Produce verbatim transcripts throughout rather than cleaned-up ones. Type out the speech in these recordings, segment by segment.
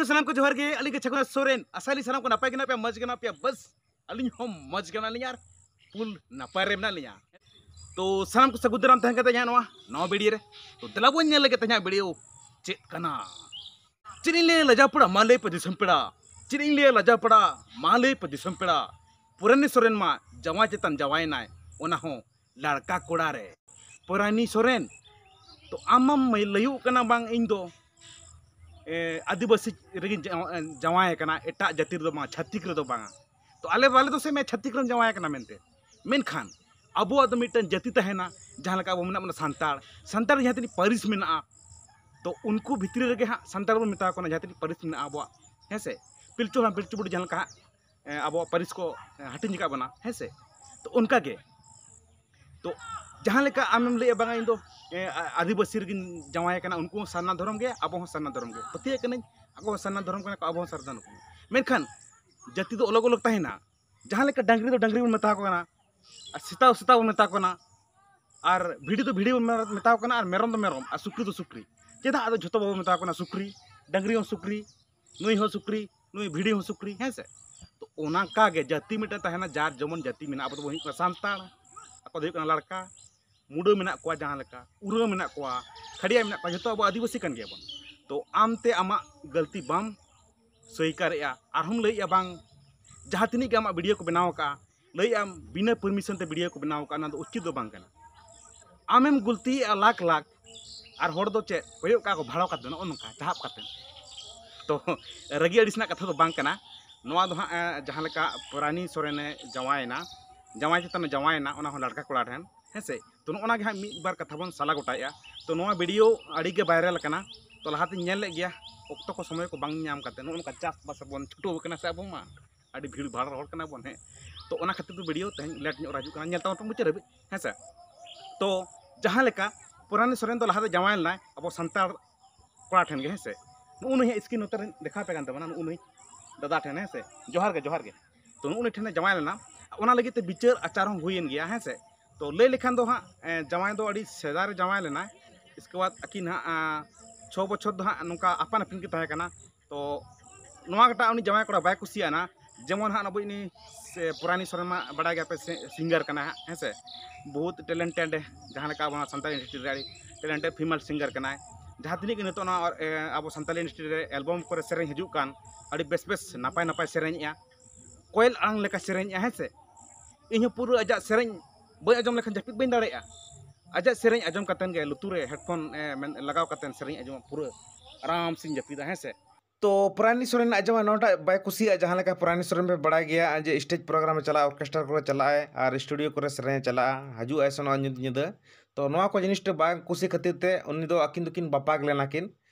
ᱥᱟᱱᱟᱢ ᱠᱚ ᱡᱚᱦᱟᱨ ᱜᱮ, ᱟᱹᱞᱤᱧ ᱜᱮ ᱪᱷᱟᱠᱩᱱᱟ ᱥᱚᱨᱮᱱ᱾ ᱟᱥᱟᱭᱟᱞᱤᱧ ᱥᱟᱱᱟᱢ ᱠᱚ ᱱᱟᱯᱟᱭ ᱜᱮ ᱢᱮᱱᱟᱜ ᱯᱮᱭᱟ, ᱢᱚᱡᱽ ᱜᱮ ᱢᱮᱱᱟᱜ ᱯᱮᱭᱟ, ᱵᱟᱥ ᱟᱹᱞᱤᱧ ᱦᱚᱸ ᱢᱚᱡᱽ ᱜᱮ ᱢᱮᱱᱟᱜ ᱞᱤᱧᱟ ᱟᱨ ᱯᱩᱞ ᱱᱟᱯᱟᱭ ᱨᱮ ᱢᱮᱱᱟᱜ ᱞᱤᱧᱟ᱾ ᱛᱚ ᱥᱟᱱᱟᱢ ᱠᱚ ᱥᱟᱹᱜᱩᱱ ᱫᱟᱨᱟᱢ ᱛᱟᱦᱮᱱ ᱠᱟᱛᱮ ᱤᱧᱟᱹᱜ ᱱᱚᱣᱟ ᱱᱟᱣᱟ ᱵᱷᱤᱰᱤᱭᱳ ᱨᱮ᱾ ᱛᱚ ᱫᱮᱞᱟ ᱵᱚᱱ ᱧᱮᱞ ᱞᱮᱜᱮ ᱛᱮᱦᱮᱧᱟᱜ ᱵᱷᱤᱰᱤᱭᱳ ᱪᱮᱫ ᱠᱟᱱᱟ᱾ ᱪᱮᱫ ᱤᱧ ᱞᱟᱹᱭᱟ ᱞᱟᱡᱟᱣ ᱯᱟᱲᱟ, ᱢᱟ ᱞᱟᱹᱭ ᱯᱮ ᱫᱤᱥᱚᱢ ᱯᱮᱲᱟ᱾ ᱪᱮᱫ ᱤᱧ ᱞᱟᱹᱭᱟ ᱞᱟᱡᱟᱣ ᱯᱟᱲᱟ, ᱢᱟ ᱞᱟᱹᱭ ᱯᱮ ᱫᱤᱥᱚᱢ ᱯᱮᱲᱟ᱾ ᱯᱚᱨᱟᱱᱤ ᱥᱚᱨᱮᱱ ᱢᱟ ᱡᱟᱶᱟᱭ ᱪᱮᱛᱟᱱ ᱡᱟᱶᱟᱭᱮᱱᱟᱭ, ᱚᱱᱟ ᱦᱚᱸ ᱞᱟᱲᱠᱟ ᱠᱚᱲᱟ ᱨᱮ᱾ ᱯᱚᱨᱟᱱᱤ ᱥᱚᱨᱮᱱ, ᱛᱚ ᱟᱢ ᱢᱟᱢ ᱞᱟᱹᱭᱩᱜ ᱠᱟᱱᱟ ᱵᱟᱝ ᱤᱧ ᱫᱚ, ᱮ, ᱟᱹᱫᱤᱵᱟᱹᱥᱤ ᱨᱮᱜᱮᱧ ᱡᱟᱶ-, ᱡᱟᱶᱟᱭ ᱟᱠᱟᱱᱟ, ᱮᱴᱟᱜ ᱡᱟᱹᱛᱤ ᱨᱮᱫᱚ ᱵᱟᱝ, ᱪᱷᱟᱹᱛᱤᱠ ᱨᱮᱫᱚ ᱵᱟᱝᱟ᱾ ᱛᱚ ᱟᱞᱮ ᱵᱟᱞᱮ ᱫᱚᱥᱮ ᱢᱮ ᱪᱷᱟᱹᱛᱤᱠ ᱨᱮᱢ ᱡᱟᱶᱟᱭ ᱟᱠᱟᱱᱟ ᱢᱮᱱᱛᱮ, ᱢᱮᱱᱠᱷᱟᱱ ᱟᱵᱚᱣᱟᱜ ᱫᱚ ᱢᱤᱫᱴᱟᱝ ᱡᱟᱹᱛᱤ ᱛᱟᱦᱮᱱᱟ, ᱡᱟᱦᱟᱸ ᱞᱮᱠᱟ ᱟᱵᱚ ᱢᱮᱱᱟᱜ ᱵᱚᱱᱟ ᱥᱟᱱᱛᱟᱲ, ᱥᱟᱱᱛᱟᱲ ᱡᱟᱦᱟᱸ ᱛᱤᱱᱟᱹᱜ ᱯᱟᱹᱨᱤᱥ ᱢᱮᱱᱟᱜᱼᱟ, ᱛᱚ ᱩᱱᱠᱩ ᱵᱷᱤᱛᱨᱤ ᱨᱮᱜᱮ ᱦᱟᱸᱜ ᱥᱟᱱᱛᱟᱲ ᱵᱚᱱ ᱢᱮᱛᱟ ᱠᱚ ᱠᱟᱱᱟ, ᱡᱟᱦᱟᱸ ᱛᱤᱱᱟᱹᱜ ᱯᱟᱹᱨᱤᱥ ᱢᱮᱱᱟᱜᱼᱟ ᱟᱵᱚᱣᱟᱜ, ᱦᱮᱸ ᱥᱮ? ᱯᱤᱞᱪᱩ ᱦᱟᱲᱟᱢ ᱯᱤᱞᱪᱩ ᱵᱩᱰᱷᱤ ᱡᱟᱦᱟᱸ ᱞᱮᱠᱟ ᱦᱟᱸᱜ, ᱮ, ᱟᱵᱚᱣᱟᱜ ᱯᱟᱹᱨᱤᱥ ᱠᱚ, ᱮ, ᱦᱟᱹᱴᱤᱧ ᱟᱠᱟᱫ ᱵᱚᱱᱟ, ᱦᱮᱸ ᱥᱮ? ᱛᱚ ᱚᱱᱠᱟ ᱜᱮ, ᱛᱚ ᱡᱟᱦᱟᱸ ᱞᱮᱠᱟ ᱟᱢᱮᱢ ᱞᱟᱹᱭᱮᱫᱼᱟ ᱵᱟᱝᱟ ᱤᱧ ᱫᱚ, ᱮ, ᱟ-, ᱟᱹᱫᱤᱵᱟᱹᱥᱤ ᱨᱮᱜᱮᱧ ᱡᱟᱶᱟᱭ ᱟᱠᱟᱱᱟ, ᱩᱱᱠᱩ ᱦᱚᱸ ᱥᱟᱨᱱᱟ ᱫᱷᱚᱨᱚᱢ ᱜᱮ, ᱟᱵᱚ ᱦᱚᱸ ᱥᱟᱨᱱᱟ ᱫᱷᱚᱨᱚᱢ ᱜᱮ, ᱯᱟᱹᱛᱭᱟᱹᱜ ᱠᱟᱹᱱᱟᱹᱧ ᱟᱠᱚ ᱦᱚᱸ ᱥᱟᱨᱱᱟ ᱫᱷᱚᱨᱚᱢ ᱠᱟᱱᱟ ᱠᱚ, ᱟᱵᱚ ᱦᱚᱸ ᱥᱟᱨᱱᱟ ᱫᱷᱚᱨᱚᱢ ᱠᱟᱱᱟ᱾ ᱢᱮᱱᱠᱷᱟᱱ ᱡᱟᱹᱛᱤ ᱫᱚ ᱚᱞᱚᱜ ᱚᱞᱚᱜ ᱛᱟᱦᱮᱱᱟ᱾ ᱡᱟᱦᱟᱸ ᱞᱮᱠᱟ ᱰᱟᱝᱨᱤ ᱫᱚ ᱰᱟᱝᱨᱤ ᱵᱚᱱ ᱢᱮᱛᱟ ᱠᱚ ᱠᱟᱱᱟ, ᱟᱨ ᱥᱮᱛᱟ ᱫᱚ ᱥᱮᱛᱟ ᱵᱚᱱ ᱢᱮᱛᱟ ᱠᱚ ᱠᱟᱱᱟ, ᱟᱨ ᱵᱷᱤᱰᱤ ᱫᱚ ᱵᱷᱤᱰᱤ ᱵᱚᱱ ᱢᱮ-, ᱢᱮᱛᱟ ᱠᱚ ᱠᱟᱱᱟ, ᱟᱨ ᱢᱮᱨᱚᱢ ᱫᱚ ᱢᱮᱨᱚᱢ, ᱟᱨ ᱥᱩᱠᱨᱤ ᱫᱚ ᱥᱩᱠᱨᱤ᱾ ᱪᱮᱫᱟᱜ ᱟᱫᱚ ᱡᱷᱚᱛᱚ ᱵᱟᱵᱚ ᱢᱮᱛᱟ ᱠᱚ ᱠᱟᱱᱟ ᱥᱩᱠᱨᱤ? ᱰᱟᱝᱨᱤ ᱦᱚᱸ ᱥᱩᱠᱨᱤ, ᱱᱩᱭ ᱦᱚᱸ ᱥᱩᱠᱨᱤ, ᱱᱩᱭ ᱵᱷᱤᱰᱤ ᱦᱚᱸ ᱥᱩᱠᱨᱤ, ᱦᱮᱸ ᱥᱮ? ᱛᱚ ᱚᱱᱠᱟ ᱜᱮ ᱡᱟᱹᱛᱤ ᱢᱤᱫᱴᱮᱱ ᱛᱟᱦᱮᱱᱟ, ᱡᱟᱨ ᱡᱮᱢᱚᱱ ᱡᱟᱹᱛᱤ ᱢᱮᱱᱟᱜᱼᱟ᱾ ᱟᱵᱚ ᱫᱚᱵᱚᱱ ᱦᱩᱭᱩᱜ ᱠᱟᱱᱟ ᱥᱟᱱᱛᱟᱲ, ᱟᱠᱚ ᱫᱚ ᱦᱩᱭᱩᱜ ᱠᱟᱱᱟ ᱞᱟᱲᱠᱟ, ᱢᱩᱰᱟᱹ ᱢᱮᱱᱟᱜ ᱠᱚᱣᱟ, ᱡᱟᱦᱟᱸ ᱞᱮᱠᱟ ᱩᱨᱟᱹ ᱢᱮᱱᱟᱜ ᱠᱚᱣᱟ, ᱠᱷᱟᱲᱤᱭᱟ ᱢᱮᱱᱟᱜ ᱠᱚᱣᱟ, ᱡᱷᱚᱛᱚ ᱟᱵᱚ ᱟᱹᱫᱤᱵᱟᱹᱥᱤ ᱠᱟᱱ ᱜᱮᱭᱟᱵᱚᱱ᱾ ᱛᱚ ᱟᱢᱛᱮ ᱟᱢᱟᱜ ᱜᱟᱹᱞᱛᱤ ᱵᱟᱢ ᱥᱚᱭᱠᱟᱨᱮᱜᱼᱟ, ᱟᱨᱦᱚᱸᱢ ᱞᱟᱹᱭᱮᱜᱼᱟ ᱵᱟᱝ, ᱡᱟᱦᱟᱸ ᱛᱤᱱᱟᱹᱜ ᱜᱮ ᱟᱢᱟᱜ ᱵᱷᱤᱰᱤᱭᱳ ᱠᱚ ᱵᱮᱱᱟᱣ ᱟᱠᱟᱜᱼᱟ, ᱞᱟᱹᱭᱮᱜᱼᱟᱢ ᱵᱤᱱᱟᱹ ᱯᱟᱨᱢᱤᱥᱚᱱ ᱛᱮ ᱵᱷᱤᱰᱤᱭᱳ ᱠᱚ ᱵᱮᱱᱟᱣ ᱟᱠᱟᱜᱼᱟ, ᱚᱱᱟ ᱫᱚ ᱩᱪᱤᱛ ᱫᱚ ᱵᱟᱝ ᱠᱟᱱᱟ᱾ ᱟᱢᱮᱢ ᱜᱩᱞᱛᱤᱭᱮᱜᱼᱟ ᱞᱟᱠᱷ ᱞᱟᱠᱷ, ᱟᱨ ᱦᱚᱲ ᱫᱚ ᱪᱮᱫ ᱠᱚᱭᱚᱜ ᱠᱟᱜᱼᱟ ᱠᱚ ᱵᱷᱟᱲᱚ ᱠᱟᱛᱮ, ᱱᱚᱜᱼᱚ ᱱᱚᱝᱠᱟ ᱪᱟᱦᱟᱵ ᱠᱟᱛᱮ᱾ ᱛᱚ ᱨᱟᱹᱜᱤ ᱟᱹᱲᱤᱥ ᱨᱮᱱᱟᱜ ᱠᱟᱛᱷᱟ ᱫᱚ ᱵᱟᱝ ᱠᱟᱱᱟ᱾ ᱱᱚᱣᱟ ᱫᱚ ᱦᱟᱸᱜ, ᱮ, ᱡᱟᱦᱟᱸ ᱞᱮᱠᱟ ᱯᱚᱨᱟᱱᱤ ᱥᱚᱨᱮᱱᱮ ᱡᱟᱶᱟᱭᱮᱱᱟ, ᱡᱟᱶᱟᱭ ᱪᱮᱛᱟᱱᱮ ᱡᱟᱶᱟᱭᱮᱱᱟ, ᱚᱱᱟ ᱦᱚᱸ ᱞᱟᱲᱠᱟ ᱠᱚᱲᱟ ᱴᱷᱮᱱ, ᱦᱮᱸ ᱥᱮ? ᱛᱚ ᱱᱚᱜᱼᱚ ᱱᱟ ᱜᱮ ᱦᱟᱸᱜ ᱢᱤᱫ ᱵᱟᱨ ᱠᱟᱛᱷᱟ ᱵᱚᱱ ᱥᱟᱞᱟ ᱜᱚᱴᱟᱭᱮᱜᱼᱟ᱾ ᱛᱚ ᱱᱚᱣᱟ ᱵᱷᱤᱰᱤᱭᱳ ᱟᱹᱰᱤ ᱜᱮ ᱵᱷᱟᱭᱨᱟᱞ ᱟᱠᱟᱱᱟ᱾ ᱛᱚ ᱞᱟᱦᱟᱛᱤᱧ ᱧᱮᱞ ᱞᱮᱫ ᱜᱮᱭᱟ, ᱚᱠᱛᱚ ᱠᱚ ᱥᱚᱢᱚᱭ ᱠᱚ ᱵᱟᱝ ᱧᱟᱢ ᱠᱟᱛᱮ ᱱᱚᱜᱼᱚ ᱱᱚᱝᱠᱟ ᱪᱟᱥᱵᱟᱥ ᱵᱚᱱ ᱪᱷᱩᱴᱟᱹᱣ ᱟᱠᱟᱱᱟ ᱥᱮ ᱟᱵᱚ ᱢᱟ ᱟᱹᱰᱤ ᱵᱷᱤᱲ ᱵᱷᱟᱲ ᱦᱚᱲ ᱠᱟᱱᱟ ᱵᱚᱱ, ᱦᱮᱸ᱾ ᱛᱚ ᱚᱱᱟ ᱠᱷᱟᱹᱛᱤᱨ ᱛᱮ ᱵᱷᱤᱰᱤᱭᱳ ᱛᱮᱦᱮᱧ ᱞᱮᱴ ᱧᱚᱜ ᱨᱮ ᱦᱤᱡᱩᱜ ᱠᱟᱱᱟ, ᱧᱮᱞ ᱛᱟᱵᱚᱱ ᱯᱮ ᱢᱩᱪᱟᱹᱫ ᱦᱟᱹᱵᱤᱡ, ᱦᱮᱸ ᱥᱮ᱾ ᱛᱚ ᱡᱟᱦᱟᱸ ᱞᱮᱠᱟ ᱯᱚᱨᱟᱱᱤ ᱥᱚᱨᱮᱱ ᱫᱚ ᱞᱟᱦᱟ ᱫᱚ ᱡᱟᱶᱟᱭ ᱞᱮᱱᱟᱭ ᱟᱵᱚ ᱥᱟᱱᱛᱟᱲ ᱠᱚᱲᱟ ᱴᱷᱮᱱ ᱜᱮ, ᱦᱮᱸ ᱥᱮ᱾ ᱱᱩᱜᱼᱩ ᱱᱩᱭ ᱦᱟᱸᱜ ᱥᱠᱨᱤᱱ ᱱᱚᱛᱮ ᱨᱮᱧ ᱫᱮᱠᱷᱟᱣ ᱟᱯᱮ ᱠᱟᱱ ᱛᱟᱵᱚᱱᱟ, ᱱᱩᱜᱼᱩ ᱱᱩᱭ ᱫᱟᱫᱟ ᱴᱷᱮᱱ, ᱦᱮᱸ ᱥᱮ᱾ ᱡᱚᱦᱟᱨ ᱜᱮ, ᱡᱚᱦᱟᱨ ᱜᱮ᱾ ᱛᱚ ᱱᱩᱜᱼᱩ ᱱᱩᱭ ᱴᱷᱮᱱᱮ ᱡᱟᱶᱟᱭ ᱞᱮᱱᱟ, ᱚᱱᱟ ᱞᱟᱹᱜᱤᱫ ᱛᱮ ᱵᱤᱪᱟᱹᱨ ᱟᱪᱟᱨ ᱦᱚᱸ ᱦᱩᱭᱮᱱ ᱜᱮᱭᱟ, ᱦᱮᱸ ᱥᱮ᱾ ᱛᱚ ᱞᱟᱹᱭ ᱞᱮᱠᱷᱟᱱ ᱫᱚ ᱦᱟᱸᱜ, ᱮ, ᱡᱟᱶᱟᱭ ᱫᱚ ᱟᱹᱰᱤ ᱥᱮᱫᱟᱭ ᱨᱮ ᱡᱟᱶᱟᱭ ᱞᱮᱱᱟᱭ᱾ ᱤᱥᱠᱮ ᱵᱟᱫᱽ ᱟᱹᱠᱤᱱ ᱦᱟᱸᱜ, ᱟ, ᱪᱷᱚ ᱵᱚᱪᱷᱚᱨ ᱫᱚ ᱦᱟᱸᱜ ᱱᱚᱝᱠᱟ ᱟᱯᱟᱱ ᱟᱹᱯᱤᱱ ᱠᱤᱱ ᱛᱟᱦᱮᱸ ᱠᱟᱱᱟ᱾ ᱛᱚ ᱱᱚᱣᱟ ᱠᱟᱴᱟ ᱩᱱᱤ ᱡᱟᱶᱟᱭ ᱠᱚᱲᱟ ᱵᱟᱭ ᱠᱩᱥᱤᱭᱟᱜᱼᱟ᱾ ᱡᱮᱢᱚᱱ ᱦᱟᱸᱜ ᱱᱟᱵᱚ ᱤᱱᱤ ᱥᱮ ᱯᱚᱨᱟᱱᱤ ᱥᱚᱨᱮᱱ ᱢᱟ ᱵᱟᱲᱟᱭ ᱜᱮᱭᱟᱯᱮ, ᱥᱤᱝᱜᱟᱨ ᱠᱟᱱᱟᱭ ᱦᱟᱸᱜ, ᱦᱮᱸ ᱥᱮ? ᱵᱚᱦᱩᱛ ᱴᱮᱞᱮᱱᱴᱮᱰ, ᱡᱟᱦᱟᱸ ᱞᱮᱠᱟ ᱟᱵᱚ ᱥᱟᱱᱛᱟᱲ ᱤᱱᱰᱟᱥᱴᱨᱤ ᱨᱮ ᱟᱹᱰᱤ ᱴᱮᱞᱮᱱᱴᱮᱰ ᱯᱷᱤᱢᱮᱞ ᱥᱤᱝᱜᱟᱨ ᱠᱟᱱᱟᱭ᱾ ᱡᱟᱦᱟᱸ ᱛᱤᱱᱟᱹᱜ ᱜᱮ ᱱᱤᱛᱚᱜ ᱱᱚᱣᱟ ᱮ, ᱟᱵᱚ ᱥᱟᱱᱛᱟᱲᱤ ᱤᱱᱰᱟᱥᱴᱨᱤ ᱨᱮ ᱮᱞᱵᱟᱢ ᱠᱚᱨᱮ ᱥᱮᱨᱮᱧ ᱦᱤᱡᱩᱜ ᱠᱟᱱ, ᱟᱹᱰᱤ ᱵᱮᱥ ᱵᱮᱥ ᱱᱟᱯᱟᱭ ᱱᱟᱯᱟᱭ ᱥᱮᱨᱮᱧᱮᱜᱼᱟ, ᱠᱚᱭᱮᱞ ᱟᱲᱟᱝ ᱞᱮᱠᱟ ᱥᱮᱨᱮᱧᱮᱜᱼᱟ, ᱦᱮᱸ ᱥᱮ? ᱤᱧ ᱦᱚᱸ ᱯᱩᱨᱟᱹ ᱟᱡᱟᱜ ᱥᱮᱨᱮᱧ ᱵᱟᱹᱧ ᱟᱸᱡᱚᱢ ᱞᱮᱠᱷᱟᱱ ᱡᱟᱹᱯᱤᱫ ᱵᱟᱹᱧ ᱫᱟᱲᱮᱭᱟᱜᱼᱟ᱾ ᱟᱡᱟᱜ ᱥᱮᱨᱮᱧ ᱟᱸᱡᱚᱢ ᱠᱟᱛᱮᱱ ᱜᱮ, ᱞᱩᱛᱩᱨ ᱨᱮ ᱦᱮᱰᱯᱷᱳᱱ ᱮ, ᱢᱮᱱ, ᱞᱟᱜᱟᱣ ᱠᱟᱛᱮᱱ ᱥᱮᱨᱮᱧ ᱟᱸᱡᱚᱢᱟ, ᱯᱩᱨᱟᱹ ᱟᱨᱟᱢ ᱥᱮᱧ ᱡᱟᱹᱯᱤᱫᱟ, ᱦᱮᱸ ᱥᱮ? ᱛᱚ ᱯᱚᱨᱟᱱᱤ ᱥᱚᱨᱮᱱ ᱟᱡ ᱡᱟᱶᱟᱭ ᱱᱚᱣᱟᱴᱟᱜ ᱵᱟᱭ ᱠᱩᱥᱤᱭᱟᱜᱼᱟ, ᱡᱟᱦᱟᱸ ᱞᱮᱠᱟ ᱯᱚᱨᱟᱱᱤ ᱥᱚᱨᱮᱱ ᱯᱮ ᱵᱟᱲᱟᱭ ᱜᱮᱭᱟ ᱡᱮ ᱥᱴᱮᱡᱽ ᱯᱨᱳᱜᱨᱟᱢ ᱮ ᱪᱟᱞᱟᱜᱼᱟ, ᱚᱨᱠᱮᱥᱴᱟᱨ ᱠᱚᱨᱮ ᱪᱟᱞᱟᱜᱼᱟᱭ ᱟᱨ ᱥᱴᱩᱰᱤᱭᱳ ᱠᱚᱨᱮ ᱥᱮᱨᱮᱧ ᱮ ᱪᱟᱞᱟᱜᱼᱟ, ᱦᱤᱡᱩᱜ ᱟᱭ ᱥᱮᱱᱚᱜᱼᱟ ᱧᱤᱫ- ᱧᱤᱫᱟᱹ᱾ ᱛᱚ ᱱᱚᱣᱟ ᱠᱚ ᱡᱤᱱᱤᱥ ᱴᱟ ᱵᱟᱝ ᱠᱩᱥᱤ ᱠᱷᱟᱹᱛᱤᱨ ᱛᱮ ᱩᱱᱤ ᱫᱚ ᱟᱹᱠᱤᱱ ᱫᱚᱠᱤᱱ ᱵᱟᱯᱟᱜ ᱞᱮᱱᱟ ᱠᱤᱱ᱾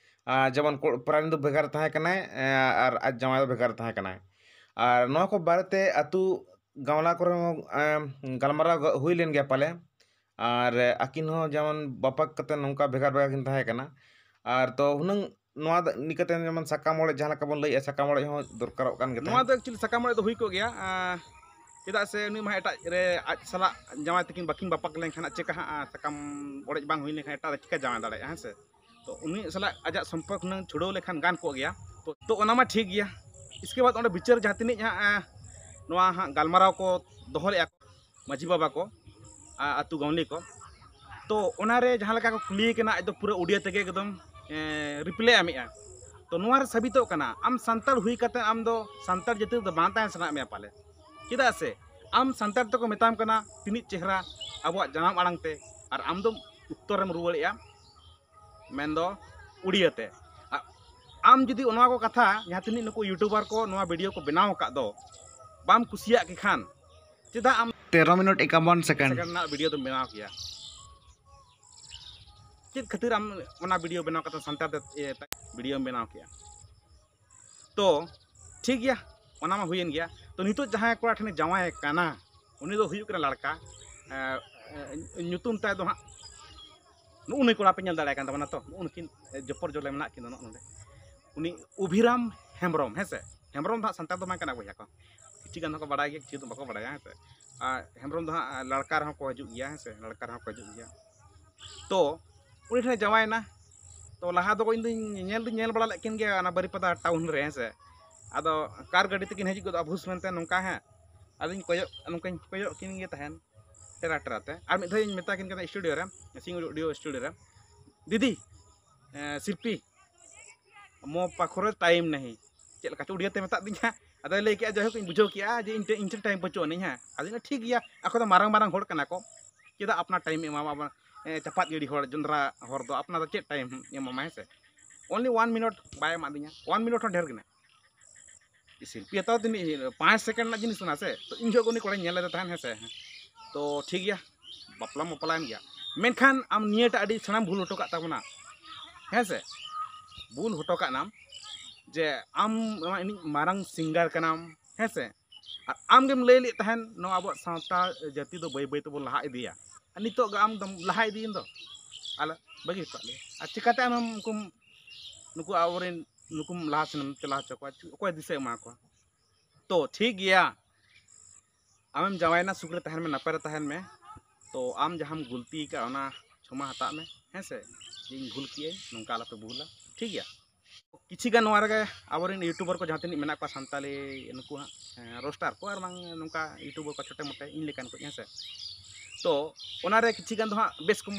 ᱟᱨ ᱡᱮᱢᱚᱱ ᱠᱚ- ᱯᱚᱨᱟᱱᱤ ᱫᱚ ᱵᱷᱮᱜᱟᱨ ᱛᱟᱦᱮᱸ ᱠᱟᱱᱟᱭ, ᱮ, ᱟᱨ ᱟᱡ ᱡᱟᱶᱟᱭ ᱫᱚ ᱵᱷᱮᱜᱟᱨ ᱛᱟᱦᱮᱸ ᱠᱟᱱᱟᱭ᱾ ᱟᱨ ᱱᱚᱣᱟ ᱠᱚ ᱵᱟᱨᱮᱛᱮ ᱟᱹᱛᱩ ᱜᱟᱶᱞᱟ ᱠᱚᱨᱮ ᱦᱚᱸ, ᱮ, ᱜᱟᱞᱢᱟᱨᱟᱣ ᱦᱩᱭ ᱞᱮᱱ ᱜᱮᱭᱟ ᱯᱟᱞᱮ᱾ ᱟᱨ ᱟᱹᱠᱤᱱ ᱦᱚᱸ ᱡᱮᱢᱚᱱ ᱵᱟᱯᱟᱜ ᱠᱟᱛᱮ ᱱᱚᱝᱠᱟ ᱵᱷᱮᱜᱟᱨ ᱵᱷᱮᱜᱟᱨ ᱠᱤᱱ ᱛᱟᱦᱮᱸ ᱠᱟᱱᱟ᱾ ᱟᱨ ᱛᱚ ᱦᱩᱱᱟᱹᱝ ᱱᱚᱣᱟ ᱫᱚ ᱤᱫᱤ ᱠᱟᱛᱮ ᱡᱮᱢᱚᱱ ᱥᱟᱠᱟᱢ ᱚᱲᱮᱡ ᱡᱟᱦᱟᱸ ᱞᱮᱠᱟ ᱵᱚᱱ ᱞᱟᱹᱭᱮᱜᱼᱟ, ᱥᱟᱠᱟᱢ ᱚᱲᱮᱡ ᱦᱚᱸ ᱫᱚᱨᱠᱟᱨᱚᱜ ᱠᱟᱱ ᱜᱮ ᱱᱚᱣᱟ ᱛᱟᱦᱮᱸᱫ᱾ ᱫᱚ ᱮᱠᱪᱩᱭᱮᱞᱤ ᱥᱟᱠᱟᱢ ᱚᱲᱮᱡ ᱫᱚ ᱦᱩᱭ ᱠᱚᱜ ᱜᱮᱭᱟ, ᱟᱸ, ᱪᱮᱫᱟᱜ ᱥᱮ ᱩᱱᱤ ᱢᱟ ᱮᱴᱟᱜ ᱨᱮ ᱟᱡ ᱥᱟᱞᱟᱜ ᱡᱟᱶᱟᱭ ᱛᱟᱹᱠᱤᱱ ᱵᱟᱹᱠᱤᱱ ᱵᱟᱯᱟᱜ ᱞᱮᱱᱠᱷᱟᱱ ᱪᱮᱠᱟ ᱦᱟᱸᱜ, ᱟᱸ, ᱥᱟᱠᱟᱢ ᱚᱲᱮᱡ ᱵᱟᱝ ᱦᱩᱭ ᱞᱮᱱᱠᱷᱟᱱ ᱮᱴᱟᱜ ᱨᱮ ᱪᱮᱠᱟ ᱡᱟᱶᱟᱭ ᱫᱟᱲᱮᱭᱟᱜᱼᱟ, ᱦᱮᱸ ᱥᱮ? ᱛᱚ ᱩᱱᱤ ᱥᱟᱞᱟᱜ ᱟᱡᱟᱜ ᱥᱚᱢᱯᱚᱨᱠ ᱦᱩᱱᱟᱹᱝ ᱪᱷᱩᱲᱟᱹᱣ ᱞᱮᱠᱷᱟᱱ ᱜᱟᱱ ᱠᱚᱜ ᱜᱮᱭᱟ᱾ ᱛᱚ, ᱛᱚ ᱚᱱᱟ ᱢᱟ ᱴᱷᱤᱠ ᱜᱮᱭᱟ᱾ ᱤᱥᱠᱮ ᱵᱟᱫ ᱚᱸᱰᱮ ᱵᱤᱪᱟᱹᱨ ᱡᱟᱦᱟᱸ ᱛᱤᱱᱟᱹᱜ ᱦᱟᱸᱜ, ᱟᱸ, ᱱᱚᱣᱟ ᱦᱟᱸᱜ ᱜᱟᱞᱢᱟᱨᱟᱣ ᱠᱚ ᱫᱚᱦᱚ ᱞᱮᱫᱼᱟ ᱠᱚ ᱢᱟᱹᱡᱷᱤ ᱵᱟᱵᱟ ᱠᱚ, ᱟ-, ᱟᱹᱛᱩ ᱜᱟᱶᱞᱤ ᱠᱚ, ᱛᱚ ᱚᱱᱟᱨᱮ ᱡᱟᱦᱟᱸ ᱞᱮᱠᱟ ᱠᱚ ᱠᱩᱞᱤᱭᱮ ᱠᱟᱱᱟ, ᱟᱡ ᱫᱚ ᱯᱩᱨᱟᱹ ᱩᱰᱤᱭᱟ ᱛᱮᱜᱮ ᱮᱠᱫᱚᱢ, ᱮᱸ, ᱨᱤᱯᱞᱟᱭ ᱮᱢᱮᱜᱼᱟ᱾ ᱛᱚ ᱱᱚᱣᱟ ᱨᱮ ᱥᱟᱵᱤᱛᱚᱜ ᱠᱟᱱᱟ, ᱟᱢ ᱥᱟᱱᱛᱟᱲ ᱦᱩᱭ ᱠᱟᱛᱮ ᱟᱢ ᱫᱚ ᱥᱟᱱᱛᱟᱲ ᱡᱟᱹᱛᱤ ᱨᱮᱫᱚ ᱵᱟᱝ ᱛᱟᱦᱮᱸ ᱥᱟᱱᱟᱭᱮᱫ ᱢᱮᱭᱟ ᱯᱟᱞᱮ᱾ ᱪᱮᱫᱟᱜ ᱥᱮ ᱟᱢ ᱥᱟᱱᱛᱟᱲ ᱛᱮᱠᱚ ᱢᱮᱛᱟᱢ ᱠᱟᱱᱟ ᱛᱤᱱᱟᱹᱜ ᱪᱮᱦᱨᱟ ᱟᱵᱚᱣᱟᱜ ᱡᱟᱱᱟᱢ ᱟᱲᱟᱝ ᱛᱮ, ᱟᱨ ᱟᱢ ᱫᱚᱢ ᱩᱛᱛᱚᱨᱮᱢ ᱨᱩᱣᱟᱹᱲᱮᱜᱼᱟ, ᱢᱮᱱᱫᱚ ᱩᱲᱤᱭᱟᱹ ᱛᱮ᱾ ᱟ-, ᱟᱢ ᱡᱩᱫᱤ ᱱᱚᱣᱟ ᱠᱚ ᱠᱟᱛᱷᱟ, ᱡᱟᱦᱟᱸ ᱛᱤᱱᱟᱹᱜ ᱱᱩᱠᱩ ᱭᱩᱴᱩᱵᱟᱨ ᱠᱚ ᱱᱚᱣᱟ ᱵᱷᱤᱰᱤᱭᱳ ᱠᱚ ᱵᱮᱱᱟᱣ ᱟᱠᱟᱫ ᱫᱚ, ᱵᱟᱢ ᱠᱩᱥᱤᱭᱟᱜ ᱠᱮ ᱠᱷᱟᱱ, ᱪᱮᱫᱟᱜ ᱟᱢ ᱛᱮᱨᱚ ᱢᱤᱱᱤᱴ ᱮᱠᱟᱵᱚᱱ ᱥᱮᱠᱮᱱᱰ᱾ ᱥᱮᱠᱮᱱᱰ ᱨᱮᱱᱟᱜ ᱵᱷᱤᱰᱤᱭᱳ ᱫᱚᱢ ᱵᱮᱱᱟᱣ ᱠᱮᱭᱟ? ᱪᱮᱫ ᱠᱷᱟᱹᱛᱤᱨ ᱟᱢ ᱚᱱᱟ ᱵᱷᱤᱰᱤᱭᱳ ᱵᱮᱱᱟᱣ ᱠᱟᱛᱮ ᱥᱟᱱᱛᱟᱲ ᱛᱮ, ᱤᱭᱟᱹ, ᱵᱷᱤᱰᱤᱭᱳᱢ ᱵᱮᱱᱟᱣ ᱠᱮᱭᱟ? ᱛᱚ ᱴᱷᱤᱠ ᱜᱮᱭᱟ, ᱚᱱᱟ ᱢᱟ ᱦᱩᱭᱮᱱ ᱜᱮᱭᱟ᱾ ᱛᱚ ᱱᱤᱛᱚᱜ ᱡᱟᱦᱟᱸᱭ ᱠᱚᱲᱟ ᱴᱷᱮᱱᱮ ᱡᱟᱶᱟᱭ ᱠᱟᱱᱟ, ᱩᱱᱤ ᱫᱚ ᱦᱩᱭᱩᱜ ᱠᱟᱱᱟ ᱞᱟᱲᱠᱟ, ᱮ, ᱮ, ᱧᱩᱛᱩᱢ ᱛᱟᱭ ᱫᱚ ᱦᱟᱸᱜ ᱱᱩᱜᱼᱩ ᱱᱩᱭ ᱠᱚᱲᱟ ᱯᱮ ᱧᱮᱞ ᱫᱟᱲᱮᱭᱟᱭ ᱠᱟᱱ ᱛᱟᱵᱚᱱᱟ, ᱛᱚ ᱱᱩᱜᱼᱩ ᱱᱩᱠᱤᱱ, ᱮ, ᱡᱚᱯᱚᱨ ᱡᱚᱞᱮ ᱢᱮᱱᱟᱜ ᱠᱤᱱᱟ ᱱᱚᱜᱼᱚ ᱱᱚᱰᱮ, ᱩᱱᱤ ᱚᱵᱷᱤᱨᱟᱢ ᱦᱮᱢᱵᱨᱚᱢ, ᱦᱮᱸ ᱥᱮ? ᱦᱮᱢᱵᱨᱚᱢ ᱫᱚ ᱦᱟᱸᱜ ᱥᱟᱱᱛᱟᱲ ᱫᱚ ᱵᱟᱝ ᱠᱟᱱᱟ ᱵᱚᱭᱦᱟ ᱠᱚ, ᱠᱤᱪᱷᱩ ᱜᱟᱱ ᱫᱚᱠᱚ ᱵᱟᱲᱟᱭ ᱜᱮᱭᱟ, ᱠᱤᱪᱷᱩ ᱫᱚ ᱵᱟᱠᱚ ᱵᱟᱲᱟᱭᱟ, ᱦᱮᱸ ᱥᱮ? ᱟᱨ ᱦᱮᱢᱵᱨᱚᱢ ᱫᱚ ᱦᱟᱸᱜ ᱞᱟᱲᱠᱟ ᱨᱮᱦᱚᱸ ᱠᱚ ᱦᱤᱡᱩᱜ ᱜᱮᱭᱟ, ᱦᱮᱸ ᱥᱮ? ᱞᱟᱲᱠᱟ ᱨᱮᱦᱚᱸ ᱠᱚ ᱦᱤᱡᱩᱜ ᱜᱮᱭᱟ᱾ ᱛᱚ ᱩᱱᱤ ᱴᱷᱮᱱ ᱡᱟᱶᱟᱭᱮᱱᱟ, ᱛᱚ ᱞᱟᱦᱟ ᱫᱚ ᱤᱧ ᱫᱚᱧ ᱧᱮᱞ ᱫᱚᱧ ᱧᱮᱞ ᱵᱟᱲᱟ ᱞᱮᱫ ᱠᱤᱱ ᱜᱮᱭᱟ ᱚᱱᱟ ᱵᱟᱨᱤᱯᱟᱫᱟ ᱴᱟᱣᱩᱱ ᱨᱮ, ᱦᱮᱸ ᱥᱮ᱾ ᱟᱫᱚ ᱠᱟᱨ ᱜᱟᱹᱰᱤ ᱛᱮᱠᱤᱱ ᱦᱤᱡᱩᱜ ᱜᱚᱫᱚᱜᱼᱟ ᱵᱷᱩᱥ ᱢᱮᱱᱛᱮ ᱱᱚᱝᱠᱟ ᱦᱟᱸᱜ᱾ ᱟᱫᱚᱧ ᱠᱚᱭᱚᱜ, ᱱᱚᱝᱠᱟᱧ ᱠᱚᱭᱚᱜ ᱠᱤᱱ ᱜᱮ ᱛᱟᱦᱮᱱ ᱴᱮᱨᱟ ᱴᱮᱨᱟ ᱛᱮ᱾ ᱟᱨ ᱢᱤᱫ ᱫᱷᱟᱣ ᱤᱧ ᱢᱮᱛᱟ ᱠᱤᱱ ᱠᱟᱱᱟ ᱥᱴᱩᱰᱤᱭᱳ ᱨᱮ, ᱥᱤᱝ ᱚᱰᱤᱭᱳ ᱥᱴᱩᱰᱤᱭᱳ ᱨᱮ, "ᱫᱤᱫᱤ, ᱮ, ᱥᱤᱞᱯᱤ, ᱢᱳ ᱯᱟᱠᱷᱨᱮ ᱴᱟᱭᱤᱢ ᱱᱟᱦᱤ", ᱪᱮᱫ ᱞᱮᱠᱟ ᱪᱚ ᱩᱲᱤᱭᱟ ᱛᱮ ᱢᱮᱛᱟᱫ ᱫᱤᱧᱟ᱾ ᱟᱫᱚᱭ ᱞᱟᱹᱭ ᱠᱮᱜᱼᱟ, ᱡᱟᱭᱦᱳᱠ, ᱤᱧ ᱵᱩᱡᱷᱟᱹᱣ ᱠᱮᱜᱼᱟ ᱡᱮ ᱤᱧ ᱴᱷᱮᱱ, ᱤᱧ ᱴᱷᱮᱱ ᱴᱟᱭᱤᱢ ᱵᱟᱹᱪᱩᱜ ᱟᱹᱱᱤᱡ, ᱦᱮᱸ᱾ ᱟᱫᱚᱧ ᱞᱟᱹᱭᱟ, "ᱴᱷᱤᱠ ᱜᱮᱭᱟ, ᱟᱠᱚ ᱫᱚ ᱢᱟᱨᱟᱝ ᱢᱟᱨᱟᱝ ᱦᱚᱲ ᱠᱟᱱᱟ ᱠᱚ, ᱪᱮᱫᱟᱜ ᱟᱯᱱᱟᱨ ᱴᱟᱭᱤᱢ ᱮᱢᱟᱢᱟ?" ᱟᱵᱚ, ᱮ, ᱪᱟᱯᱟᱫ ᱜᱤᱰᱤ ᱦᱚᱲ, ᱡᱚᱸᱰᱨᱟ ᱦᱚᱲ ᱫᱚ ᱟᱯᱱᱟᱨ ᱫᱚ ᱪᱮᱫ ᱴᱟᱭᱤᱢ ᱮᱢᱟᱢᱟ, ᱦᱮᱸ ᱥᱮ? Only one minute ᱵᱟᱭ ᱮᱢᱟᱫᱤᱧᱟ, one minute ᱦᱚᱸ ᱰᱷᱮᱨ ᱜᱮ ᱱᱟ᱾ ᱥᱮᱞᱯᱷᱤ ᱦᱟᱛᱟᱣ ᱛᱤᱱᱟᱹᱜ ᱯᱟᱸᱪ ᱥᱮᱠᱮᱱᱰ ᱨᱮᱱᱟᱜ ᱡᱤᱱᱤᱥ ᱠᱟᱱᱟ ᱥᱮ? ᱛᱚ ᱤᱧ ᱡᱚᱦᱚᱜ ᱩᱱᱤ ᱠᱚᱲᱟᱧ ᱧᱮᱞ ᱞᱮᱫᱮ ᱛᱟᱦᱮᱸᱫ, ᱦᱮᱸ ᱥᱮ? ᱛᱚ ᱴᱷᱤᱠ ᱜᱮᱭᱟ, ᱵᱟᱯᱞᱟ ᱢᱟᱯᱞᱟᱭᱮᱱ ᱜᱮᱭᱟ, ᱢᱮᱱᱠᱷᱟᱱ ᱟᱢ ᱱᱤᱭᱟᱹᱴᱟᱜ ᱟᱹᱰᱤ ᱥᱮᱬᱟᱢ ᱵᱷᱩᱞ ᱦᱚᱴᱚ ᱠᱟᱜ ᱛᱟᱵᱚᱱᱟ, ᱦᱮᱸ ᱥᱮ? ᱵᱷᱩᱞ ᱦᱚᱴᱚ ᱠᱟᱜ ᱱᱟᱢ ᱡᱮ ᱟᱢ ᱱᱚᱣᱟ ᱤᱱᱤᱡ ᱢᱟᱨᱟᱝ ᱥᱤᱝᱜᱟᱨ ᱠᱟᱱᱟᱢ, ᱦᱮᱸ ᱥᱮ? ᱟᱨ ᱟᱢ ᱜᱮᱢ ᱞᱟᱹᱭ ᱞᱮᱫ ᱛᱟᱦᱮᱸᱱ ᱱᱚᱣᱟ ᱟᱵᱚᱣᱟᱜ ᱥᱟᱶᱛᱟ ᱡᱟᱹᱛᱤ ᱫᱚ ᱵᱟᱹᱭ ᱵᱟᱹᱭ ᱛᱮᱵᱚᱱ ᱞᱟᱦᱟ ᱤᱫᱤᱭᱟ, ᱟᱨ ᱱᱤᱛᱚᱜ ᱜᱮ ᱟᱢ ᱫᱚᱢ ᱞᱟᱦᱟ ᱤᱫᱤᱭᱮᱱ ᱫᱚ, ᱟᱞᱮ ᱵᱟᱹᱜᱤ ᱦᱚᱴᱚᱣᱟᱜ ᱞᱮᱭᱟ᱾ ᱟᱨ ᱪᱤᱠᱟᱹᱛᱮ ᱟᱢᱮᱢ ᱩᱱᱠᱩᱢ, ᱱᱩᱠᱩ ᱟᱵᱚᱨᱮᱱ ᱱᱩᱠᱩᱢ ᱞᱟᱦᱟ ᱥᱮᱱᱮᱢ ᱪᱟᱞᱟᱣ ᱦᱚᱪᱚ ᱠᱚᱣᱟ? ᱚᱠᱚᱭ ᱫᱤᱥᱟᱹ ᱮᱢᱟ ᱠᱚᱣᱟ? ᱛᱚ ᱴᱷᱤᱠ ᱜᱮᱭᱟ, ᱟᱢᱮᱢ ᱡᱟᱶᱟᱭᱮᱱᱟ, ᱥᱩᱠ ᱨᱮ ᱛᱟᱦᱮᱱ ᱢᱮ, ᱱᱟᱯᱟᱭ ᱨᱮ ᱛᱟᱦᱮᱱ ᱢᱮ᱾ ᱛᱚ ᱟᱢ ᱡᱟᱦᱟᱸᱢ ᱜᱩᱞᱛᱤ ᱟᱠᱟᱫ ᱚᱱᱟ ᱠᱷᱚᱢᱟ ᱦᱟᱛᱟᱜ ᱢᱮ, ᱦᱮᱸ ᱥᱮ? ᱡᱮ ᱤᱧ ᱵᱷᱩᱞ ᱠᱮᱜᱼᱟᱹᱧ, ᱱᱚᱝᱠᱟ ᱟᱞᱚᱯᱮ ᱵᱷᱩᱞᱟ, ᱴᱷᱤᱠ ᱜᱮᱭᱟ? ᱠᱤᱪᱷᱤ ᱜᱟᱱ ᱱᱚᱣᱟ ᱨᱮᱜᱮ ᱟᱵᱚᱨᱮᱱ ᱤᱭᱩᱴᱩᱵᱟᱨ ᱠᱚ ᱡᱟᱦᱟᱸ ᱛᱤᱱᱟᱹᱜ ᱢᱮᱱᱟᱜ ᱠᱚᱣᱟ, ᱥᱟᱱᱛᱟᱞᱤ ᱱᱩᱠᱩ ᱦᱟᱸᱜ, ᱦᱮᱸ, ᱨᱳᱥᱴᱟᱨ ᱠᱚ ᱟᱨ ᱵᱟᱝ ᱱᱚᱝᱠᱟ ᱤᱭᱩᱴᱩᱵᱟᱨ ᱠᱚ ᱪᱷᱳᱴᱮ ᱢᱳᱴᱮ ᱤᱧ ᱞᱮᱠᱟᱱ ᱠᱚ, ᱦᱮᱸ ᱥᱮ? ᱛᱚ ᱚᱱᱟᱨᱮ ᱠᱤᱪᱷᱤ ᱜᱟᱱ ᱫᱚ ᱦᱟᱸᱜ ᱵᱮᱥ ᱠᱚᱢ